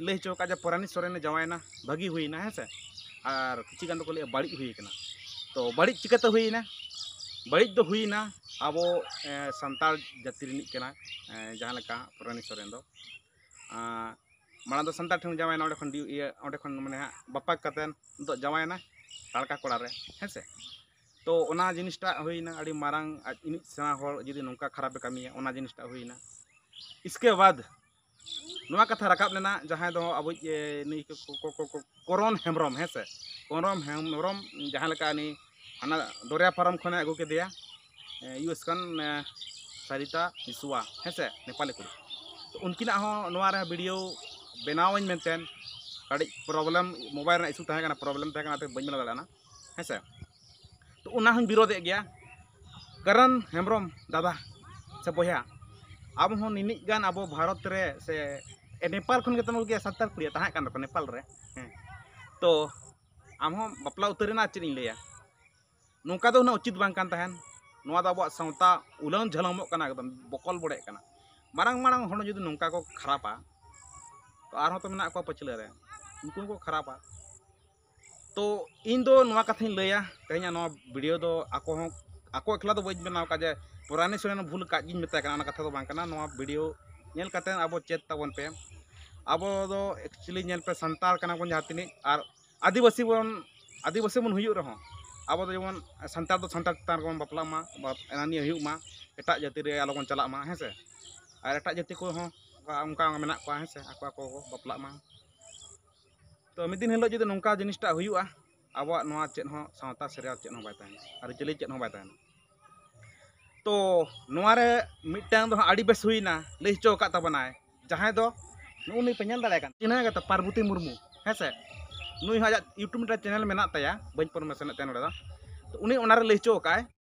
ᱞᱟᱹᱭ ᱦᱚᱪᱚ ᱟᱠᱟᱫ ᱡᱮ ᱯᱚᱨᱟᱱᱤ ᱥᱚᱨᱮᱱᱮ ᱡᱟᱶᱟᱭᱮᱱᱟ, ᱵᱷᱟᱹᱜᱤ ᱦᱩᱭᱮᱱᱟ, ᱦᱮᱸ ᱥᱮ? ᱟᱨ ᱠᱤᱪᱷᱤ ᱜᱟᱱ ᱫᱚᱠᱚ ᱞᱟᱹᱭᱟ ᱵᱟᱹᱲᱤᱡ ᱦᱩᱭ ᱟᱠᱟᱱᱟ᱾ ᱛᱚ ᱵᱟᱹᱲᱤᱡ ᱪᱤᱠᱟᱹᱛᱮ ᱦᱩᱭᱮᱱᱟ? ᱵᱟᱹᱲᱤᱡ ᱫᱚ ᱦᱩᱭᱮᱱᱟ ᱟᱵᱚ, ᱮ, ᱥᱟᱱᱛᱟᱲ ᱡᱟᱹᱛᱤ ᱨᱤᱱᱤᱡ ᱠᱟᱱᱟᱭ, ᱮ, ᱡᱟᱦᱟᱸ ᱞᱮᱠᱟ ᱯᱚᱨᱟᱱᱤ ᱥᱚᱨᱮᱱ ᱫᱚ, ᱟᱸ, ᱢᱟᱲᱟᱝ ᱫᱚ ᱥᱟᱱᱛᱟᱲ ᱴᱷᱮᱱ ᱡᱟᱶᱟᱭᱮᱱᱟ, ᱚᱸᱰᱮ ᱠᱷᱚᱱ ᱰᱤ-, ᱤᱭᱟᱹ, ᱚᱸᱰᱮ ᱠᱷᱚᱱ ᱢᱟᱱᱮ ᱦᱟᱸᱜ ᱵᱟᱯᱟᱠ ᱠᱟᱛᱮᱱ ᱱᱤᱛᱚᱜ ᱡᱟᱶᱟᱭᱮᱱᱟ ᱞᱟᱲᱠᱟ ᱠᱚᱲᱟ ᱨᱮ, ᱦᱮᱸ ᱥᱮ? ᱛᱚ ᱚᱱᱟ ᱡᱤᱱᱤᱥᱴᱟᱜ ᱦᱩᱭᱱᱟ ᱟᱹᱰᱤ ᱢᱟᱨᱟᱝ, ᱟᱡ ᱤᱱᱤᱡ ᱥᱮᱬᱟ ᱦᱚᱲ ᱡᱩᱫᱤ ᱱᱚᱝᱠᱟ ᱠᱷᱟᱨᱟᱯᱮ ᱠᱟᱹᱢᱤᱭᱟ, ᱚᱱᱟ ᱡᱤᱱᱤᱥᱴᱟᱜ ᱦᱩᱭᱱᱟ᱾ ᱤᱥᱠᱮ ᱵᱟᱫ ᱱᱚᱣᱟ ᱠᱟᱛᱷᱟ ᱨᱟᱠᱟᱵ ᱞᱮᱱᱟ, ᱡᱟᱦᱟᱸᱭ ᱫᱚ ᱟᱵᱚᱭᱤᱡ, ᱮ, ᱱᱩᱭ ᱠᱚ, ᱠᱚ, ᱠᱚ, ᱠᱚ, ᱠᱚᱨᱚᱱ ᱦᱮᱢᱵᱨᱚᱢ, ᱦᱮᱸ ᱥᱮ? ᱠᱚᱨᱚᱱ ᱦᱮᱢᱵᱨᱚᱢ ᱡᱟᱦᱟᱸ ᱞᱮᱠᱟ ᱩᱱᱤ ᱦᱟᱱᱟ ᱫᱚᱨᱭᱟ ᱯᱟᱨᱚᱢ ᱠᱷᱚᱱᱮ ᱟᱹᱜᱩ ᱠᱮᱫᱮᱭᱟ, ᱮ, ᱤᱭᱩ ᱮᱥ ᱠᱷᱚᱱ, ᱮ, ᱥᱟᱨᱤᱛᱟ ᱵᱤᱥᱣᱟ, ᱦᱮᱸ ᱥᱮ, ᱱᱮᱯᱟᱞᱤ ᱠᱩᱲᱤ᱾ ᱛᱚ ᱩᱱᱠᱤᱱᱟᱜ ᱦᱚᱸ ᱱᱚᱣᱟ ᱨᱮ ᱵᱷᱤᱰᱤᱭᱳ ᱵᱮᱱᱟᱣᱟᱹᱧ ᱢᱮᱱᱛᱮ ᱠᱟᱹᱴᱤᱡ ᱯᱨᱚᱵᱞᱮᱢ, ᱢᱳᱵᱟᱭᱤᱞ ᱨᱮᱱᱟᱜ ᱤᱥᱩ ᱛᱟᱦᱮᱸ ᱠᱟᱱᱟ, ᱯᱨᱚᱵᱞᱮᱢ ᱛᱟᱦᱮᱸ ᱠᱟᱱᱟ, ᱚᱱᱟᱛᱮ ᱵᱟᱹᱧ ᱵᱮᱱᱟᱣ ᱫᱟᱲᱮᱭᱟᱜ ᱠᱟᱱᱟ, ᱦᱮᱸ ᱥᱮ᱾ ᱛᱚ ᱚᱱᱟ ᱦᱚᱸᱧ ᱵᱤᱨᱳᱫᱷᱮᱫ ᱜᱮᱭᱟ᱾ ᱠᱟᱨᱚᱱ ᱦᱮᱢᱵᱨᱚᱢ ᱫᱟᱫᱟ ᱥᱮ ᱵᱚᱭᱦᱟ, ᱟᱵᱚ ᱦᱚᱸ ᱱᱤᱱᱤᱡ ᱜᱟᱱ ᱟᱵᱚ ᱵᱷᱟᱨᱚᱛ ᱨᱮ ᱥᱮ, ᱮ, ᱱᱮᱯᱟᱞ ᱠᱷᱚᱱ ᱜᱮ ᱛᱟᱵᱚᱱ ᱜᱮ ᱥᱟᱱᱛᱟᱲ ᱠᱩᱲᱤᱭᱟᱹ ᱛᱟᱦᱮᱸ ᱠᱟᱱ ᱛᱟᱠᱚ ᱱᱮᱯᱟᱞ ᱨᱮ, ᱦᱮᱸ᱾ ᱛᱚ ᱟᱢ ᱦᱚᱸ ᱵᱟᱯᱞᱟ ᱩᱛᱟᱹᱨ ᱨᱮᱱᱟᱜ ᱪᱮᱫ ᱤᱧ ᱞᱟᱹᱭᱟ? ᱱᱚᱝᱠᱟ ᱫᱚ ᱩᱱᱟᱹᱜ ᱩᱪᱤᱛ ᱵᱟᱝ ᱠᱟᱱ ᱛᱟᱦᱮᱱ᱾ ᱱᱚᱣᱟ ᱫᱚ ᱟᱵᱚᱣᱟᱜ ᱥᱟᱶᱛᱟ ᱩᱞᱟᱹᱱ ᱡᱷᱟᱞᱚᱢᱚᱜ ᱠᱟᱱᱟ, ᱮᱠᱫᱚᱢ ᱵᱚᱠᱚᱞ ᱵᱚᱰᱮᱜ ᱠᱟᱱᱟ᱾ ᱢᱟᱨᱟᱝ ᱢᱟᱨᱟᱝ ᱦᱚᱲ ᱡᱩᱫᱤ ᱱᱚᱝᱠᱟ ᱠᱚ ᱠᱷᱟᱨᱟᱯᱟ, ᱛᱚ ᱟᱨᱦᱚᱸ ᱛᱚ ᱢᱮᱱᱟᱜ ᱠᱚᱣᱟ ᱯᱟᱹᱪᱷᱞᱟᱹ ᱨᱮ, ᱩᱱᱠᱩ ᱦᱚᱸᱠᱚ ᱠᱷᱟᱨᱟᱯᱟ᱾ ᱛᱚ ᱤᱧ ᱫᱚ ᱱᱚᱣᱟ ᱠᱟᱛᱷᱟᱧ ᱞᱟᱹᱭᱟ, ᱛᱮᱦᱮᱧᱟᱜ ᱱᱚᱣᱟ ᱵᱷᱤᱰᱤᱭᱳ ᱫᱚ ᱟᱠᱚ ᱦᱚᱸ, ᱟᱠᱚ ᱮᱠᱞᱟ ᱫᱚ ᱵᱟᱹᱧ ᱵᱮᱱᱟᱣ ᱟᱠᱟᱫ ᱡᱮ ᱯᱚᱨᱟᱭᱱᱤ ᱥᱚᱨᱮᱱ ᱵᱷᱩᱞ ᱠᱟᱜ ᱜᱤᱧ ᱢᱮᱛᱟᱭ ᱠᱟᱱᱟ, ᱚᱱᱟ ᱠᱟᱛᱷᱟ ᱫᱚ ᱵᱟᱝ ᱠᱟᱱᱟ᱾ ᱱᱚᱣᱟ ᱵᱷᱤᱰᱤᱭᱳ ᱧᱮᱞ ᱠᱟᱛᱮ ᱟᱵᱚ ᱪᱮᱫ ᱛᱟᱵᱚᱱ ᱯᱮ᱾ ᱟᱵᱚ ᱫᱚ actually ᱧᱮᱞ ᱯᱮ, ᱥᱟᱱᱛᱟᱲ ᱠᱟᱱᱟ ᱵᱚᱱ ᱡᱟᱦᱟᱸ ᱛᱤᱱᱟᱹᱜ, ᱟᱨ ᱟᱹᱫᱤᱵᱟᱹᱥᱤ ᱵᱚᱱ, ᱟᱹᱫᱤᱵᱟᱹᱥᱤ ᱵᱚᱱ ᱦᱩᱭᱩᱜ ᱨᱮᱦᱚᱸ, ᱟᱵᱚ ᱫᱚ ᱡᱮᱢᱚᱱ ᱥᱟᱱᱛᱟᱲ ᱫᱚ ᱥᱟᱱᱛᱟᱲ ᱪᱮᱛᱟᱱ ᱨᱮᱵᱚᱱ ᱵᱟᱯᱞᱟᱜ ᱢᱟ, ᱵᱟ-, ᱮᱱᱟ ᱱᱤᱭᱟᱹ ᱦᱩᱭᱩᱜ ᱢᱟ, ᱮᱴᱟᱜ ᱡᱟᱹᱛᱤ ᱨᱮ ᱟᱞᱚᱵᱚᱱ ᱪᱟᱞᱟᱜ ᱢᱟ, ᱦᱮᱸ ᱥᱮ᱾ ᱟᱨ ᱮᱴᱟᱜ ᱡᱟᱹᱛᱤ ᱠᱚᱦᱚᱸ ᱚᱱᱠᱟ, ᱚᱱᱠᱟ ᱢᱮᱱᱟᱜ ᱠᱚᱣᱟ, ᱦᱮᱸ ᱥᱮ, ᱟᱠᱚ ᱟᱠᱚ ᱠᱚ ᱵᱟᱯᱞᱟᱜ ᱢᱟ᱾ ᱛᱚ ᱢᱤᱫ ᱫᱤᱱ ᱦᱤᱞᱳᱜ ᱡᱩᱫᱤ ᱱᱚᱝᱠᱟ ᱡᱤᱱᱤᱥᱴᱟᱜ ᱦᱩᱭᱩᱜᱼᱟ, ᱟᱵᱚᱣᱟᱜ ᱱᱚᱣᱟ ᱪᱮᱫ ᱦᱚᱸ, ᱥᱟᱶᱛᱟ ᱥᱮᱨᱣᱟ ᱪᱮᱫ ᱦᱚᱸ ᱵᱟᱭ ᱛᱟᱦᱮᱱᱟ, ᱟᱹᱨᱤᱪᱟᱹᱞᱤ ᱪᱮᱫ ᱦᱚᱸ ᱵᱟᱭ ᱛᱟᱦᱮᱱᱟ᱾ ᱛᱚ ᱱᱚᱣᱟ ᱨᱮ ᱢᱤᱫᱴᱟᱝ ᱫᱚ ᱦᱟᱸᱜ ᱟᱹᱰᱤ ᱵᱮᱥ ᱦᱩᱭᱱᱟ, ᱞᱟᱹᱭ ᱦᱚᱪᱚ ᱟᱠᱟᱫ ᱛᱟᱵᱚᱱᱟᱭ, ᱡᱟᱦᱟᱸᱭ ᱫᱚ ᱱᱩᱜᱼᱩ ᱱᱩᱭ ᱯᱮ ᱧᱮᱞ ᱫᱟᱲᱮᱭᱟᱭ ᱠᱟᱱ, ᱪᱤᱱᱦᱟᱹ ᱜᱮᱛᱚ ᱯᱟᱨᱵᱚᱛᱤ ᱢᱩᱨᱢᱩ, ᱦᱮᱸ ᱥᱮ᱾ ᱱᱩᱭ ᱦᱚᱸ ᱟᱡᱟᱜ YouTube ᱢᱤᱫᱴᱟᱝ ᱪᱮᱱᱮᱞ ᱢᱮᱱᱟᱜ ᱛᱟᱭᱟ, ᱵᱟᱹᱧ ᱯᱨᱚᱢᱳᱥᱚᱱᱮᱫ ᱛᱟᱭᱟ ᱱᱚᱰᱮ ᱫᱚ᱾ ᱛᱚ ᱩᱱᱤ ᱚᱱᱟᱨᱮ ᱞᱟᱹᱭ ᱦᱚᱪᱚ ᱟᱠᱟᱫᱼᱟᱭ,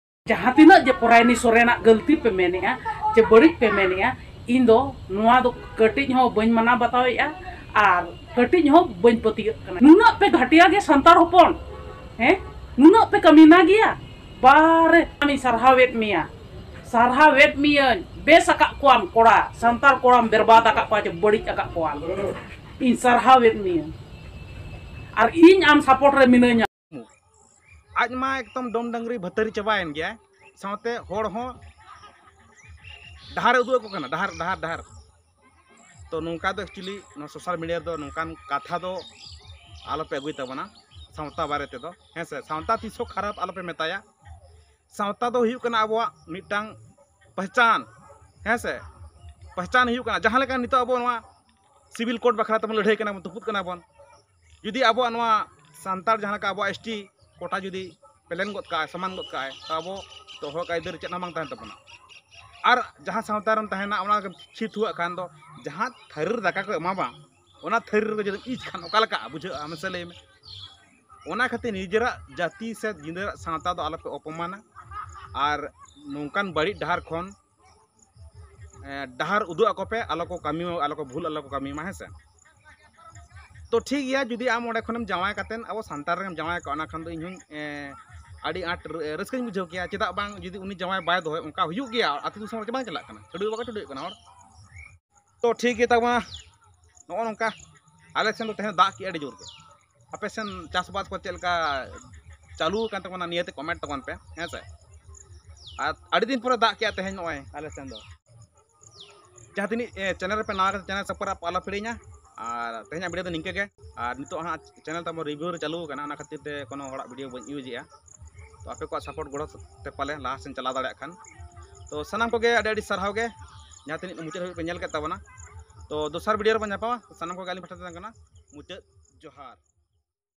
ᱡᱟᱦᱟᱸ ᱛᱤᱱᱟᱹᱜ ᱡᱮ ᱯᱚᱨᱟᱭᱱᱤ ᱥᱚᱨᱮᱱᱟᱜ ᱜᱟᱹᱞᱛᱤ ᱯᱮ ᱢᱮᱱᱮᱜᱼᱟ, ᱪᱮ ᱵᱟᱹᱲᱤᱡ ᱯᱮ ᱢᱮᱱᱮᱜᱼᱟ, ᱤᱧ ᱫᱚ ᱱᱚᱣᱟ ᱫᱚ ᱠᱟᱹᱴᱤᱡ ᱦᱚᱸ ᱵᱟᱹᱧ ᱢᱟᱱᱟᱣ ᱵᱟᱛᱟᱣᱮᱜᱼᱟ ᱟᱨ ᱠᱟᱹᱴᱤᱡ ᱦᱚᱸ ᱵᱟᱹᱧ ᱯᱟᱹᱛᱭᱟᱹᱜ ᱠᱟᱱᱟ᱾ ᱱᱩᱱᱟᱹᱜ ᱯᱮ ᱜᱷᱟᱹᱴᱤᱭᱟ ᱜᱮ ᱥᱟᱱᱛᱟᱲ ᱦᱚᱯᱚᱱ, ᱦᱮᱸ, ᱱᱩᱱᱟᱹᱜ ᱯᱮ ᱠᱟᱹᱢᱤᱱᱟ ᱜᱮᱭᱟ᱾ ᱵᱟᱨᱮ ᱟᱢᱤᱧ ᱥᱟᱨᱦᱟᱣᱮᱫ ᱢᱮᱭᱟ, ᱥᱟᱨᱦᱟᱣᱮᱫ ᱢᱤᱭᱟᱹᱧ, ᱵᱮᱥ ᱟᱠᱟᱫ ᱠᱚᱣᱟᱢ ᱠᱚᱲᱟ, ᱥᱟᱱᱛᱟᱲ ᱠᱚᱲᱟᱢ ᱵᱮᱨᱵᱟᱫ ᱟᱠᱟᱫ ᱠᱚᱣᱟ ᱪᱮ ᱵᱟᱹᱲᱤᱡ ᱟᱠᱟᱫ ᱠᱚᱣᱟᱢ, ᱤᱧ ᱥᱟᱨᱦᱟᱣᱮᱫ ᱢᱤᱭᱟᱹᱧ᱾ ᱟᱨ ᱤᱧ ᱟᱢ ᱥᱟᱯᱳᱨᱴ ᱨᱮ ᱢᱤᱱᱟᱹᱧᱟ᱾ ᱟᱡ ᱢᱟ ᱮᱠᱫᱚᱢ ᱰᱚᱢ ᱰᱟᱹᱝᱨᱤ ᱵᱷᱟᱹᱛᱟᱹᱨᱤ ᱪᱟᱵᱟᱭᱮᱱ ᱜᱮᱭᱟᱭ, ᱥᱟᱶᱛᱮ ᱦᱚᱲ ᱦᱚᱸ ᱰᱟᱦᱟᱨ ᱮ ᱩᱫᱩᱜ ᱟᱠᱚ ᱠᱟᱱᱟ, ᱰᱟᱦᱟᱨ, ᱰᱟᱦᱟᱨ, ᱰᱟᱦᱟᱨ᱾ ᱛᱚ ᱱᱚᱝᱠᱟ ᱫᱚ actually ᱱᱚᱣᱟ ᱥᱳᱥᱟᱞ ᱢᱤᱰᱤᱭᱟ ᱨᱮᱫᱚ ᱱᱚᱝᱠᱟᱱ ᱠᱟᱛᱷᱟ ᱫᱚ ᱟᱞᱚᱯᱮ ᱟᱹᱜᱩᱭ ᱛᱟᱵᱚᱱᱟ ᱥᱟᱶᱛᱟ ᱵᱟᱨᱮ ᱛᱮᱫᱚ, ᱦᱮᱸ ᱥᱮ᱾ ᱥᱟᱶᱛᱟ ᱛᱤᱥ ᱦᱚᱸ ᱠᱷᱟᱨᱟᱯ ᱟᱞᱚᱯᱮ ᱢᱮᱛᱟᱭᱟ᱾ ᱥᱟᱶᱛᱟ ᱫᱚ ᱦᱩᱭᱩᱜ ᱠᱟᱱᱟ ᱟᱵᱚᱣᱟᱜ ᱢᱤᱫᱴᱟᱝ ᱯᱮᱦᱪᱟᱱ, ᱦᱮᱸ ᱥᱮ᱾ ᱯᱮᱦᱪᱟᱱ ᱦᱩᱭᱩᱜ ᱠᱟᱱᱟ, ᱡᱟᱦᱟᱸ ᱞᱮᱠᱟ ᱱᱤᱛᱚᱜ ᱟᱵᱚ ᱱᱚᱣᱟ ᱥᱤᱵᱤᱞ ᱠᱳᱰ ᱵᱟᱠᱷᱨᱟ ᱛᱮᱵᱚᱱ ᱞᱟᱹᱲᱦᱟᱹᱭ ᱠᱟᱱᱟ ᱵᱚᱱ, ᱛᱩᱯᱩᱫ ᱠᱟᱱᱟ ᱵᱚᱱ, ᱡᱩᱫᱤ ᱟᱵᱚᱣᱟᱜ ᱱᱚᱣᱟ ᱥᱟᱱᱛᱟᱲ ᱡᱟᱦᱟᱸ ᱞᱮᱠᱟ ᱟᱵᱚᱣᱟᱜ ᱮᱥ ᱴᱤ ᱠᱳᱴᱟ ᱡᱩᱫᱤ ᱯᱮᱞᱮᱱ ᱜᱚᱫ ᱠᱟᱜᱼᱟᱭ, ᱥᱚᱢᱟᱱ ᱜᱚᱫ ᱠᱟᱜᱼᱟᱭ, ᱛᱚ ᱟᱵᱚ ᱛᱚ ᱦᱚᱠ ᱟᱹᱭᱫᱟᱹᱨᱤ ᱪᱮᱫ ᱦᱚᱸ ᱵᱟᱝ ᱛᱟᱦᱮᱱ ᱛᱟᱵᱚᱱᱟ᱾ ᱟᱨ ᱡᱟᱦᱟᱸ ᱥᱟᱶᱛᱟ ᱨᱮᱢ ᱛᱟᱦᱮᱱᱟ, ᱚᱱᱟ ᱜᱮᱢ ᱪᱷᱤ ᱛᱷᱩᱣᱟᱜ ᱠᱷᱟᱱ ᱫᱚ, ᱡᱟᱦᱟᱸ ᱛᱷᱟᱹᱨᱤ ᱨᱮ ᱫᱟᱠᱟ ᱠᱚ ᱮᱢᱟᱢᱟ, ᱚᱱᱟ ᱛᱷᱟᱹᱨᱤ ᱨᱮ ᱡᱩᱫᱤᱢ ᱤᱡ ᱠᱷᱟᱱ ᱚᱠᱟ ᱞᱮᱠᱟ ᱵᱩᱡᱷᱟᱹᱜᱼᱟ, ᱢᱟᱥᱮ ᱞᱟᱹᱭ ᱢᱮ᱾ ᱚᱱᱟ ᱠᱷᱟᱹᱛᱤᱨ ᱱᱤᱡᱮᱨᱟᱜ ᱡᱟᱹᱛᱤ ᱥᱮ ᱱᱤᱡᱮᱨᱟᱜ ᱥᱟᱶᱛᱟ ᱫᱚ ᱟᱞᱚᱯᱮ ᱚᱯᱚᱢᱟᱱᱟ᱾ ᱟᱨ ᱱᱚᱝᱠᱟᱱ ᱵᱟᱹᱲᱤᱡ ᱰᱟᱦᱟᱨ ᱠᱷᱚᱱ, ᱮ, ᱰᱟᱦᱟᱨ ᱩᱫᱩᱜ ᱟᱠᱚ ᱯᱮ, ᱟᱞᱚ ᱠᱚ ᱠᱟᱹᱢᱤ, ᱟᱞᱚ ᱠᱚ ᱵᱷᱩᱞ, ᱟᱞᱚ ᱠᱚ ᱠᱟᱹᱢᱤ ᱢᱟ, ᱦᱮᱸ ᱥᱮ᱾ ᱛᱚ ᱴᱷᱤᱠ ᱜᱮᱭᱟ, ᱡᱩᱫᱤ ᱟᱢ ᱚᱸᱰᱮ ᱠᱷᱚᱱᱮᱢ ᱡᱟᱶᱟᱭ ᱠᱟᱛᱮᱫ ᱟᱵᱚ ᱥᱟᱱᱛᱟᱲ ᱨᱮᱢ ᱡᱟᱶᱟᱭ ᱠᱚᱜᱼᱟ, ᱚᱱᱟ ᱠᱷᱟᱱ ᱫᱚ ᱤᱧ ᱦᱚᱸᱧ ᱮᱸ, ᱟᱹᱰᱤ ᱟᱸᱴ ᱨᱟᱹ- ᱨᱟᱹᱥᱠᱟᱹᱧ ᱵᱩᱡᱷᱟᱹᱣ ᱠᱮᱭᱟ᱾ ᱪᱮᱫᱟᱜ ᱵᱟᱝ, ᱡᱩᱫᱤ ᱩᱱᱤ ᱡᱟᱶᱟᱭ ᱵᱟᱭ ᱫᱚᱦᱚᱭ, ᱚᱱᱠᱟ ᱦᱩᱭᱩᱜ ᱜᱮᱭᱟ, ᱟᱹᱛᱩ ᱫᱤᱥᱚᱢ ᱨᱮ ᱪᱮᱫ ᱵᱟᱝ ᱪᱟᱞᱟᱜ ᱠᱟᱱᱟ, ᱪᱷᱟᱹᱰᱩᱭᱟᱹ ᱵᱟᱠᱚ ᱪᱷᱟᱹᱰᱩᱭᱟᱹᱜ ᱠᱟᱱᱟ ᱦᱚᱲ᱾ ᱛᱚ ᱴᱷᱤᱠ ᱜᱮ ᱛᱟᱵᱚᱱᱟ, ᱱᱚᱜᱼᱚ ᱱᱚᱝᱠᱟ ᱟᱞᱮ ᱥᱮᱱ ᱫᱚ ᱛᱮᱦᱮᱧ ᱫᱟᱜ ᱠᱮᱜᱼᱟ ᱟᱹᱰᱤ ᱡᱳᱨ ᱜᱮ᱾ ᱟᱯᱮ ᱥᱮᱱ ᱪᱟᱥᱵᱟᱥ ᱠᱚ ᱪᱮᱫ ᱞᱮᱠᱟ ᱪᱟᱹᱞᱩ ᱟᱠᱟᱱ ᱛᱟᱵᱚᱱᱟ, ᱱᱤᱭᱟᱹᱛᱮ ᱠᱚᱢᱮᱱᱴ ᱛᱟᱵᱚᱱ ᱯᱮ, ᱦᱮᱸ ᱥᱮ? ᱟᱨ ᱟᱹᱰᱤ ᱫᱤᱱ ᱯᱚᱨᱮ ᱫᱟᱜ ᱠᱮᱜᱼᱟ ᱛᱮᱦᱮᱧ ᱱᱚᱜᱼᱚᱭ ᱟᱞᱮ ᱥᱮᱱ ᱫᱚ᱾ ᱡᱟᱦᱟᱸ ᱛᱤᱱᱟᱹᱜ ᱮ, ᱪᱮᱱᱮᱞ ᱨᱮᱯᱮ ᱱᱟᱣᱟ ᱠᱟᱛᱮ ᱪᱮᱱᱮᱞ ᱥᱟᱵᱥᱠᱨᱟᱭᱤᱵ ᱟᱞᱚ ᱯᱮ ᱦᱤᱲᱤᱧᱟ᱾ ᱟᱨ ᱛᱮᱦᱮᱧᱟᱜ ᱵᱷᱤᱰᱤᱭᱳ ᱫᱚ ᱱᱤᱝᱠᱟᱹ ᱜᱮ᱾ ᱟᱨ ᱱᱤᱛᱚᱜ ᱦᱟᱸᱜ ᱪᱮᱱᱮᱞ ᱛᱟᱵᱚᱱ ᱨᱤᱵᱷᱤᱭᱩ ᱨᱮ ᱪᱟᱹᱞᱩ ᱟᱠᱟᱱᱟ, ᱚᱱᱟ ᱠᱷᱟᱹᱛᱤᱨ ᱛᱮ ᱠᱳᱱᱳ ᱦᱚᱲᱟᱜ ᱵᱷᱤᱰᱤᱭᱳ ᱵᱟᱹᱧ ᱤᱭᱩᱡᱽ ᱮᱜᱼᱟ᱾ ᱛᱚ ᱟᱯᱮ ᱠᱚᱣᱟᱜ ᱥᱟᱯᱳᱨᱴ ᱜᱚᱲᱚ ᱛᱮ ᱯᱟᱞᱮ ᱞᱟᱦᱟ ᱥᱮᱱ ᱪᱟᱞᱟᱣ ᱫᱟᱲᱮᱭᱟᱜ ᱠᱷᱟᱱ᱾ ᱛᱚ ᱥᱟᱱᱟᱢ ᱠᱚᱜᱮ ᱟᱹᱰᱤ ᱟᱹᱰᱤ ᱥᱟᱨᱦᱟᱣ ᱜᱮ, ᱡᱟᱦᱟᱸ ᱛᱤᱱᱟᱹᱜ ᱢᱩᱪᱟᱹᱫ ᱦᱟᱹᱵᱤᱡ ᱯᱮ ᱧᱮᱞ ᱠᱮᱫ ᱛᱟᱵᱚᱱᱟ᱾ ᱛᱚ ᱫᱚᱥᱟᱨ ᱵᱷᱤᱰᱤᱭᱳ ᱨᱮᱵᱚᱱ ᱧᱟᱯᱟᱢᱟ᱾ ᱥᱟᱱᱟᱢ ᱠᱚᱜᱮ ᱟᱹᱞᱤᱧ ᱯᱟᱦᱴᱟ ᱛᱮ ᱛᱟᱦᱮᱸ ᱠᱟᱱᱟ ᱢᱩᱪᱟᱹᱫ ᱡᱚᱦᱟᱨ᱾